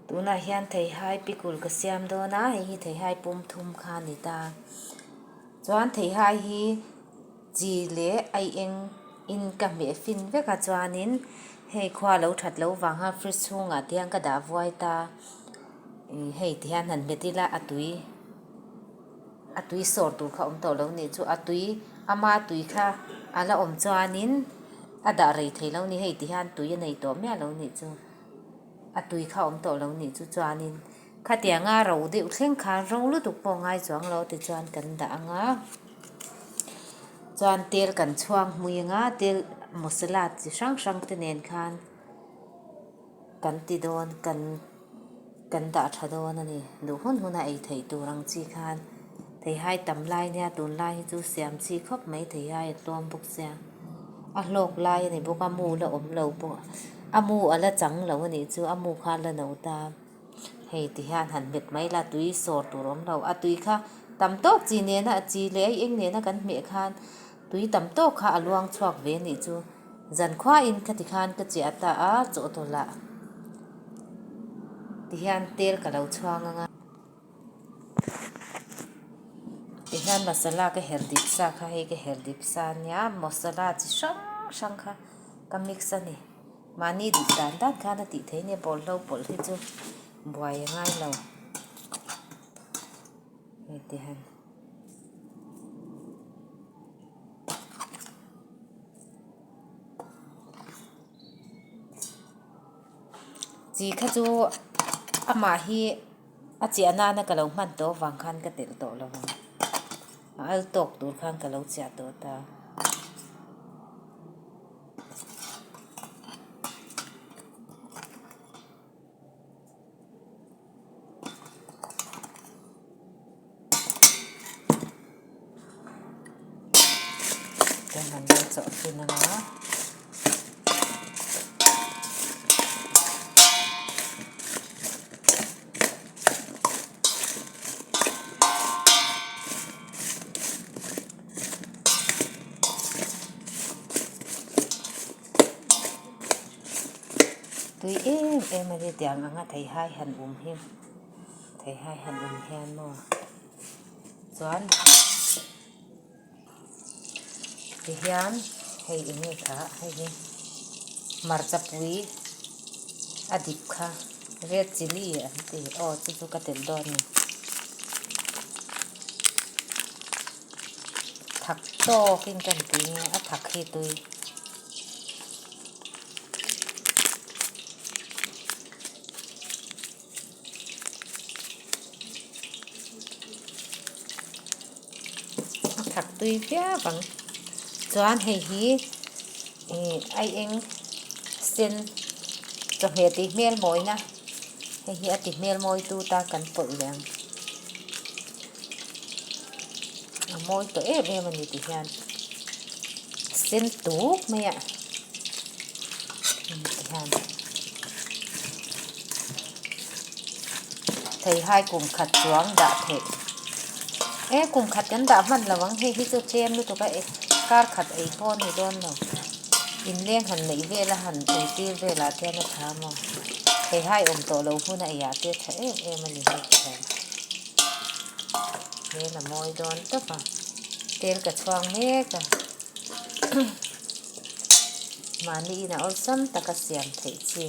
Tunah hian theihai pikul ka siam dawn a, hei hi theihai pum thum kha a ni ta. Chuan theihai hi chi leh ai eng in ka hmeh fin vek a chuanin hei khua lo that loh vang khan fridge chhungah te hian ka dah vuai ta. Ih hei ti hian han hmet ila a tui a tui sawr tur kha a awm tawh lo nih chu a tui ama tui kha a la awm chuanin a dah rei thei lo ni hei ti hian tui a nei tawh miah lo nih chu. A tui kha awm tawh lo nih chu chuanin khatianga ro deuh thleng khan ro lutuk pawh ngai chuang lo tichuan kan dah ang a chuan tel kan chhuang hmui ang a tel masala chi hrang hrang te nen khan kan ti dawn kan kan dah tha dawn a ni duh hun hun a ei theih tur ang chi khan theihai tam lai nia tunlai hi chu siam chi khawp mai theihai a tlawm bawk sia. A hlawk lai a ni bawk a mu la awm lo pawh a mu a la chang lo a nih chu a mu kha a la no ta hei ti hian han hmet mai la tui sawr tur a awm lo a tui kha tam tawk chi nena chi leh a eng nena kan hmeh khan tui tam tawk kha a luang chhuak ve a nih chu zankhuain khati khan ka chiah ta a chawhtawlh ah ti hian tel ka lo chhuang ang a. Tihian masala ka her dip sa kha hei ka her dip sa ania masala chi hrang hrang kha ka mix a ni mahni duh dan dan khan a tih theih a nia bawlhlo pawlh hi chu buai a ngai lo hei ti hian. Chi kha chu amah hi a chiah nana ka lo hman tawh avang khan ka telh tawh lo ang a al tawk tur khan ka lo chiah tawh ta. Chuan han lo chawh thin ang a. Tui em em a ni tiang anga theihai han um hi theihai han um hian maw chuan tihian hei eng nge kha hei hi hmarcha pui a dip kha red chilli an ti aw chu chu ka telh dawn a ni thak tawkin ka tui nge a thak hi tui. A thak tui viau ang chuan hei hi ih ai eng sen chawhmeh tih hmel mawina hei hi a ti hmel mawi tu tan kan pawlh leh ang a mawi tawh em em a ni ti hian sen tuk mai a ti hian theihai kum khat chuang dah theih e kum khat kan dah hman lo ang hei hi chu tlem lutuk a kar khat ei pawh a ni dawn lo inleng han neih vel a han ei tir velah te hian a tha maw theihai awm tawh lo hun a eiah te a tha em em a ni hei ti hian hmel a mawi dawn tawp a tel ka chhuang mek a mahni inah awlsam taka siam theih chi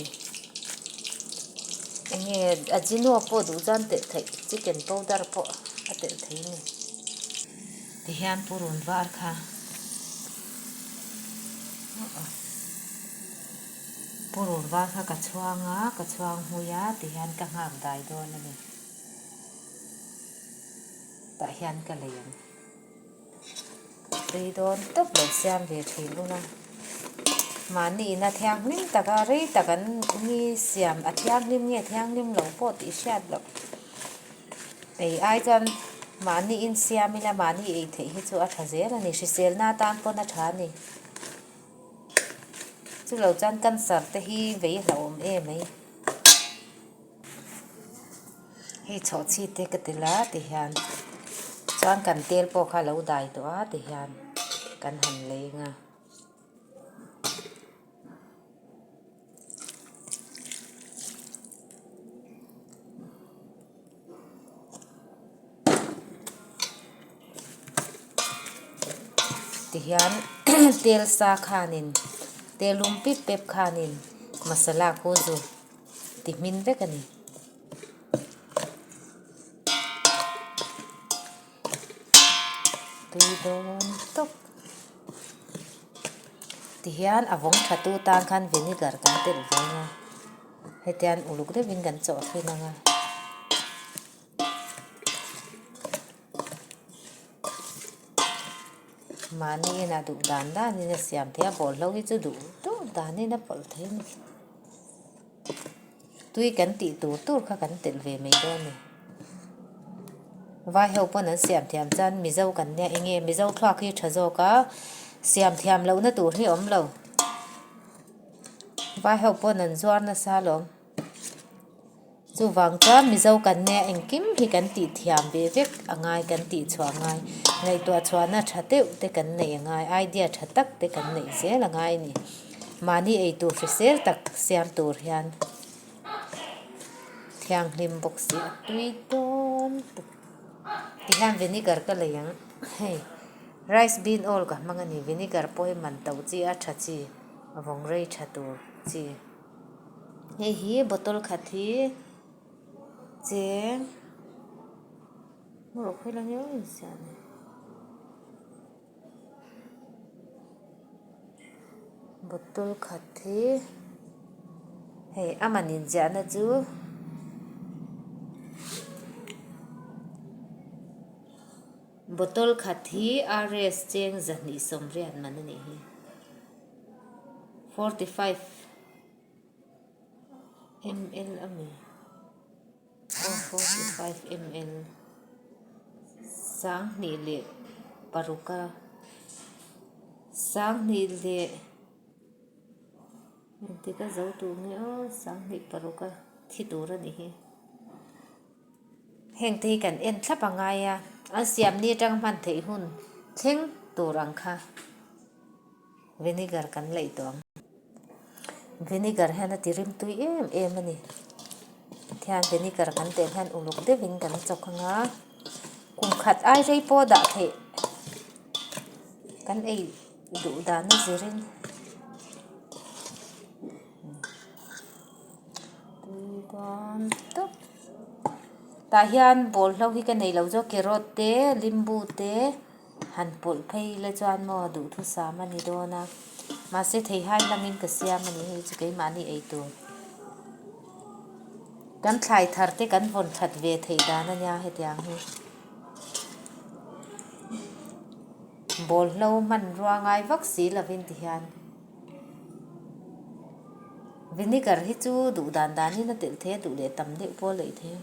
enge ajino pawh duh chuan telh theih chicken powder pawh a telh theih a ni tihian purun var kha purun var kha ka chhuang a ka chhuang hmui a tihian ka nghak dai dawn a ni tah hian ka lei ang. Tui dawn tawp lo siam ve thin ula mahni ina thianghlim taka rei tak an mi siam a thianghlim nge thianghlim lo pawh tih hriat loh ei ai chuan mahni insiam ila mahni ei theih hi chu a tha zel a ni hriselna atan pawn a tha a ni chulo chuan cancer te hi vei hlauhawm em mai. Hei chhawhchhi te ka ti la ti hian chuan kan tel pawh kha a lo dai tawh a ti hian kan han leng a. Tihian tel sa khanin tel lum pip pep khanin masala khu zu ti hmin vek a ni. Tui dawn tawp. Tihian a vawng tha tu tan khan vinegar kan telh ve ang a, hetiang uluk deuhin kan chawh thin ang a. Mahni inah duh dan danin a siam thei a, bawlhlo hi chu duh duh danin a pawlh thei a ni. Tui kan tih tur tur kha kan telh ve mai dawn a ni. Vai ho pawn an siam thiam chuan Mizo kan nia eng nge Mizo thluak hi tha zawk a, siam thiam lohna tur hi a awm lo. Vai ho pawn an zuar nasa alawm. Chuvang chuan Mizo kan nia engkim hi kan tih thiam ve vek a ngai kan tih chhuah a ngai. Ngaihtuah chhuahna tha deuh te kan neih a ngai, idea tha tak te kan neih zel a ngai a ni. Mahni eitur hrisel tak siam tur hian thianghlim bawk si a tui dawn tuk. Tihian vinegar ka lei ang hei rice bean oil ka hmang a ni vinegar pawh hi man to chi a tha chi a vawng rei tha tur chi. Hei hi bottle khat hi cheng maw khawilai nge awm siam ni. Bottle khat hi hei a man inziahna chu bottle khat hi rs cheng 280 man a nih hi 45 ml a mi. Aw 45 ml 26 a 26 leh engtik a zo tur nge aw 26 a thi tur a nih hi heng te hi kan en thlap a ngai a an siam ni atang hman theih hun thleng tur ang kha. Vinegar kan laih tawh ang. Vinegar hian a ti rim tui em em a ni. Tihian vinegar kan teh hian uluk deuhin kan chawk ang a, kum khat ai rei pawh dah theih kan ei duh dan a zirin tui dawn tawp. Tah hian bawlhlo hi ka nei lo zawk carrot te limbu te. Han pawlh phei ila chuan maw duhthusam a ni dawn a, mahse theihai langin ka siam a ni hei chu keimahni ei tur. Kan thlai thar te kan vawn that ve theih dan a nia hetiang hi. Bawlhlo hmanrua ngai vak si lovin ti hian vinegar hi chu duh dan danin a telh thei a, duh leh tam deuh pawh a leih thei a.